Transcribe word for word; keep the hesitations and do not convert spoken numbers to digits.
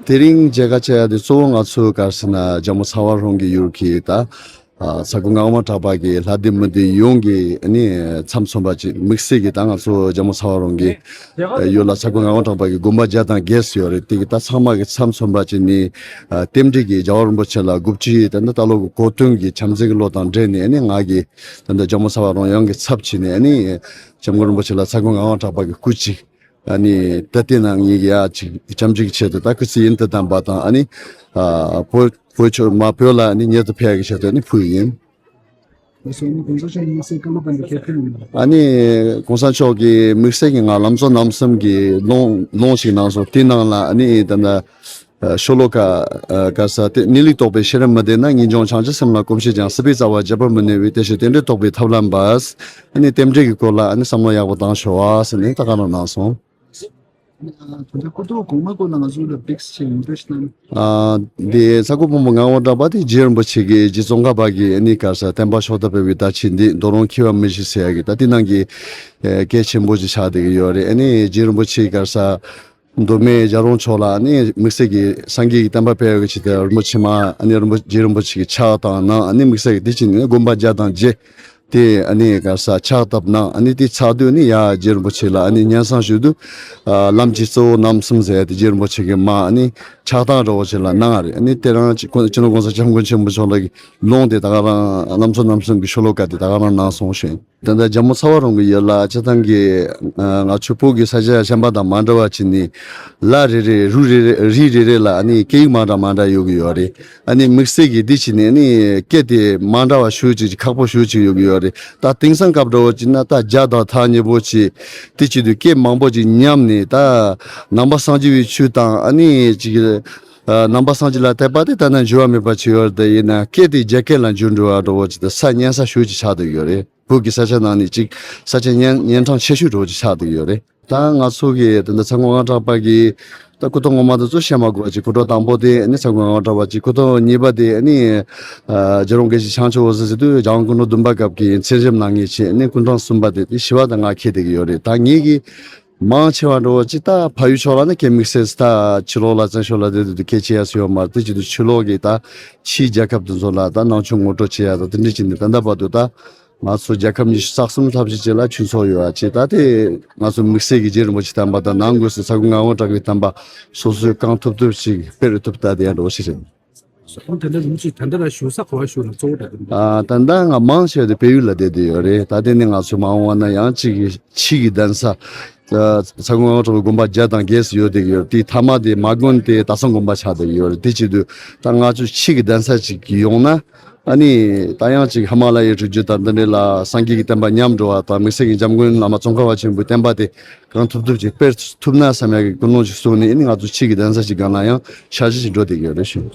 དེ་རིང་མཇལ་ཁ་བྱེད་ཡ་དེ་གཙོ་བོ་ང་ཚོ་ག་རེ་ཟེར་ན་རྒྱལ་མོ་ཚ་བ་རོང་གི་ཡུལ་གྱི་ད་ས་ཁུལ་ངག་དབང་གྲགས་པ་གི་ལྷ་སྡེ་མི་སྡེ་ཡོངས་ཀྱི་ཨ་ནི་མཚམས་མཚོན་པ་ཅིག་དམིགས་བསལ་གྱི་ད་ང་ཚོ་རྒྱལ་མོ་ཚ་བ་རོང་གི་ཡུལ་ལ་ས་ཁུལ་ངག་དབང་གྲགས་པ་གི་དགོན་པ་བརྒྱ་དང་བརྒྱད་ཙམ་ཡོད་རེད། དེ་གི་ད་ཚང་མ་གི་མཚམས་མཚོན་པ་ཅིག་ནི་རྟེན་འབྲེལ་གྱི་རྒྱལ་བ་རིན་པོ་ཆེ་ལ་དགུ་བཅུའི་ད་ནི་ད་ལོ་གི་གོ་སྟོན་གྱི་བྱམས་བརྩེ་གི་ལོ་དང་འབྲེལ་ནས་ཨ་ནི་ང་གི་ད་ལྟ་རྒྱལ་མོ་ཚ་བ་རོང་ཡོངས་ཀྱི་ཚབ་བྱས་ནས་ཨ་ནི་སྐྱབས་མགོན་རིན་པོ་ཆེ་ལ་ས་ཁུལ་ངག་དབང་གྲགས་པ་གི་སྐུ་ཅིག་ཨ་ནི་ད་ལྟའི་ནང་ངེད་ཀྱི་ཡ་ཅིག་བྱམས་བརྩེ་གི་ཆེད་དུ་ད་སྐུ་ཚེ་ཡུན་དུ་བརྟན་པ་དང་ཨ་ནི་ཨ་བོད་བོད་ཆོས་མ་བོད་ལ་ཨ་ནི་ཉེ་དུ་ཕེབས་ཡ་གི་ཆེད་དུ་ཨ་ནི་ཕུལ་ཡིན། ཨ་སོ་ཨ་ནི་གོང་ས་མཆོག་དམིགས་བསལ་བཀའ་སློབ་དང་གལ་ཕུལ་ཡིན། ཨ་ནི་གོང་ས་མཆོག་གི་དམིགས་བསལ་གྱི་ང་ལམ་གཙོ་རྣམ་གསུམ་གྱི་ལུང་ལུང་ཞིག་གནང་སོང་། དེའི་ནང་ལ་ཨ་ནི་ད་ལྟ་ཤོ་ལོ་ཀ་ག་ས་དེ་གནས་ལུགས་རྟོགས་པའི་ཤེས་རབ་མི་ལྡན་ན། ངེས་འབྱུང་བྱང་ཆུབ་སེམས་ལ་གོམས་ཤིང་ཀྱང་། སྲིད་པའི་རྩ་བ་བརྒྱད་པར་མི་གནས་པའི། དེ་ཕྱིར་རྟེན་འབྲེལ་རྟོགས་པའི་ཐབས་ལམ་པ། ཨ་ནི་རྟེན་འབྲེལ་གྱི་སྐོར་ལ་ཨ་ནི་བསམ་བློ་ཡག་པོ་བཏང་ཤོག་ཨ་ཟེར་ནས་ད་ག་རང་གནང་སོང་། ད་ལྟ་སྐུ་ཐོག་གོང་མ་སྐོར་ལ་ང་ཚོ་ལ་བིག་ཆེ་ཡིན་འདྲ་ཞིག་གནང་། ཨ་འདི་ས་སྐུ་ཕུང་པོ་ངག་དབང་གྲགས་པ་དེ་རྗེ་རིན་པོ་ཆེ་གི་རྗེ་ཙོང་ཁ་པ་གི་ཨ་ནི་ག་ས་བསྟན་པ་ཤོག་ཐབས་པའི་ད་ཆེ་འདི་མདོ་རོང་ཁྱི་བ་མི་ཤི་ཟེར་ཡ་གི་ད་དེ་ནང་གི་ཨེ་གལ་ཆེན་པོ་ཅིག་ཆགས་བསྡད་ཀྱི་ཡོད་རེད། ཨ་ནི་རྗེ་རིན་པོ་ཆེ་ག་ས་མདོ་སྨད་རྒྱལ་རོང་ཕྱོགས་ལ་ཨ་ནི་དམིགས་བསལ་གྱི་སངས་རྒྱས་ཀྱི་བསྟན་པ་སྤེལ་ཡོད་ཀྱི་ཆེད་དུ་རིན་པོ་ཆེ་མ་ཨ་ནི་རིན་པོ་རྗེ་རིན་པོ་ཆེ་གི་ཕྱག་དང་ནང་ཨ་ནི་དམིགས་བསལ་གྱི་དེ་ཕྱིན་ནས་དགོན་པ་བརྒྱ་དང་བརྒྱད་དེ་ཨ་ནི་ག་ས་ཕྱག་བཏབ་ནང་ཨ་ནི་དེ་ཚར་དུས་ཨ་ནི་ཡ་རྗེ་རིན་པོ་ཆེ་ལ་ཨ་ནི་སྙན་སེང་ཞུ་དུས་ཨ་ལམ་གྱི་གཙོ་བོ་རྣམ་གསུམ་ཟེར་ཡ་དེ་རྗེ་རིན་པོ་ཆེ་གི་མ་ཨ་ནི་ཕྱག་དང་འདྲ་བོ་ཅིག་ལ་གནང་བ་རེད། ཨ་ནི་དེ་རིང་སྤྱི་ནོར་༸གོང་ས་༸སྐྱབས་མགོན་ཆེན་པོ་མཆོག་ལ་གི་ལུང་དེ་ད་ག་རང་ལམ་གཙོ་རྣམ་གསུམ་གྱི་ཤོ་ལོ་ཀ་དེ་ད་ག་རང་གནང་སོང་ཞེས། ད་ལྟ་རྒྱལ་མོ་ཚ་བ་རོང་གི་ཡུལ་ལ་སྤྱིར་བཏང་གི་ང་ཚོ་བོད་ཀྱི་ས་ཆ་གཞན་པ་དང་མ་འདྲ་བ་ཅིག་ནི་ལ་རེ་རེ་རུ་རེ་རེ་རི་རེ་རེ་ལ་ཨ་ནི་སྐད་ཡིག་མ་འདྲ་མ་འདྲ་ཡོད་ཀྱི་ཡོད་རེད། ཨ་ནི་དམིགས་བསལ་གྱི་འདི་ཅིག་ནས་ནི་སྐད་དེ་མ་འདྲ་བ་ཞུ་ཅིག་ཁག་པོ་ཞུ་ཅིག་ཡོད་ཀྱི་ཡོད་རེད། ད་དེང་སང་སྐབས་འདྲ་བོ་ཅིག་ན་ད་རྒྱ་དང་ཐག་ཉེ་པོ་ཅིག་དེ་བྱེད་དུས་སྐད་མང་པོ་ཅིག་ཉམས་ནས་ད་ནང་པ་སངས་རྒྱས་པའི་ཆོས་དང་ཨ་ནི་ཅིག་ནང་པ་སངས་རྒྱས་ལ་དད་པ་དེ་ད་ནི་འགྱུར་བ་མེད་པ་ཅིག་ཡོད་རེད། དེ་ཡིན་ན་སྐད་དེ་རྒྱ་སྐད་ལ་འགྱུར་འགྲོ་བ་འདྲ་བོ་ཅིག་ད་ས་ཉན་ས་ཞུ་ཅིག་ཆགས་བསྡད་ཡོད་རེད། བོད་ཀྱི་ས་ཆ་ནང་ནས་ཅིག་ས་ཆ་གཉན་གཉན་འཕྲང་ཆེ་ཤོས་འདྲ་བོ་ཅིག་ཆགས་བསྡད་ཡོད་རེད། ད་ང་ཚོ་གི་ད་ལྟ་ཚ་ཁོ་ངག་དབང་གྲགས་པ་གི་ད་སྐུ་ཐོག་ངོ་མ་དེ་ཚོ་བཤད་མ་དགོས་པ་ཅིག་སྐུ་ཐོག་དང་པོ་དེ་ནི་ཚ་ཁོ་ངག་དབང་གྲགས་པ་ཅིག་སྐུ་ཐོག་གཉིས་པ་དེ་ནི་ཨ་རྗེ་རོང་དགེ་བཤེས་བྱང་ཆུབ་འོད་ཟེར་ཟེར་དུས་རྒྱལ་དབང་སྐུ་ཕྲེང་བདུན་པ་སྐབས་ཀྱི་མཚན་ཞབས་གནང་མཁན་ཆེ་ནི་སྐུ་ཐོག་གསུམ་པ་དེ་དེ་བཞི་པ་དང་ལྔ་འཁེལ་བསྡད་ཀྱི་ཡོད་རེད། ད་ངེད་ཀྱི་མང་ཆེ་བ་འདྲ་བོ་ཅིག་ད་ཕ་ཡུལ་ཕྱོགས་ལ་ནི་སྐད་དམིགས་བསལ་ད་ཕྱི་ལོགས་ལ་བཙན་བྱོལ་ལ་བསྡད་དུས་སྐད་ཆེ་ཡ་སུ་ཡོད་མ་རེད། དེ་བྱེད་དུས་ཕྱི་ལོགས་ཀྱི་ད་ཕྱིའི་རྒྱལ་ཁབ་དེ་ཚོ་ལ་ད་ནང་ཆོས་ངོ་སྤྲོད་བྱེད་ཡ་ད་དེ་འདྲ་བྱས་ནས་ད་ལྟ་བར་དུ་ད་ང་ཚོ་རྒྱལ་ཁབ་ཉི་ཤུ་རྩ་གསུམ་ལྷག་ཅིག་ཅིག་ལ་ཆོས་ཚོགས་ཡོད་པ་ཅིག་ད་དེ་ང་ཚོ་དམིགས་བསལ་གྱི་རྗེ་རིན་པོ་ཆེ་བསྟན་པ་དང་ནང་སྒོས་སུ་ཚ་ཁོ་ངག་དབང་གྲགས་པའི་བསྟན་པ་སོ་སོས་གང་ཐུབ་ཐུབ་ཅིག་སྤེལ་ཐུབ་ད་དེ་ཡང་འགྲོ་ཞིག་རེད། སོ་ད་ལྟ་རིམ་གྱིས་ད་ལྟ་ལ་བཞུགས་ས་ག་པར་བཞུགས་ན་གཙོ་བོ་ད་དེ་འདྲ། ཨ་ད་ལྟ་ང་མང་ཆེ་བ་དེ་བལ་ཡུལ་ལ་བསྡད་བསྡད་ཡོད་རེད། ད་དེ་ནི་ང་ཚོ་མ་འོངས་པ་ན་ཡང་གཅིག་གི་ཕྱི་གི་གདན་ས་ཚ་ཁོ་ངག་དབང་གྲགས་པའི་དགོན་པ་བརྒྱ་དང་བརྒྱད་ཙམ་ཡོད་བསྡད་ཀྱི་ཡོད་རེད། དེའི་མཐའ་མ་དེ་མ་དགོན་དེ་ད་སང་དགོན་པ་ཆགས་བསྡད་ཀྱི་ཡོད་རེད། དེ་བྱེད་དུས་ད་ང་ཚོ་ཕྱི་གི་གདན་ས་ཅིག་ཡོང་ན་ཨ་ནི་ད་ཡང་ཅིག་ཧི་མ་ལ་ཡའི་སྲིབ་བྱུས་དང་དེ་འདྲ་ལ་སངས་རྒྱས་ཀྱི་བསྟན་པ་ཉམས་འགྲོ་བ་དང་དམིགས་བསལ་གྱི་འཇམ་མགོན་བླ་མ་ཙོང་ཁ་པ་ཆེན་པོའི་བསྟན་པ་དེ་གང་ཐུབ་ཐུབ་ཅིག་སྤེལ་ཐུབ་ན་བསམ་ཡག་གི་ཀུན་སློང་ཅིག་བཟུང་ནས་ཨ་ནི་ང་ཚོ་ཕྱི་གི་གདན་ས་ཅིག་སྒང་ལ་ཡང་ཤར་གཞི་ཅིག་འགྲོ་བསྡད་ཀྱི་ཡོད་རེད་ཞུ།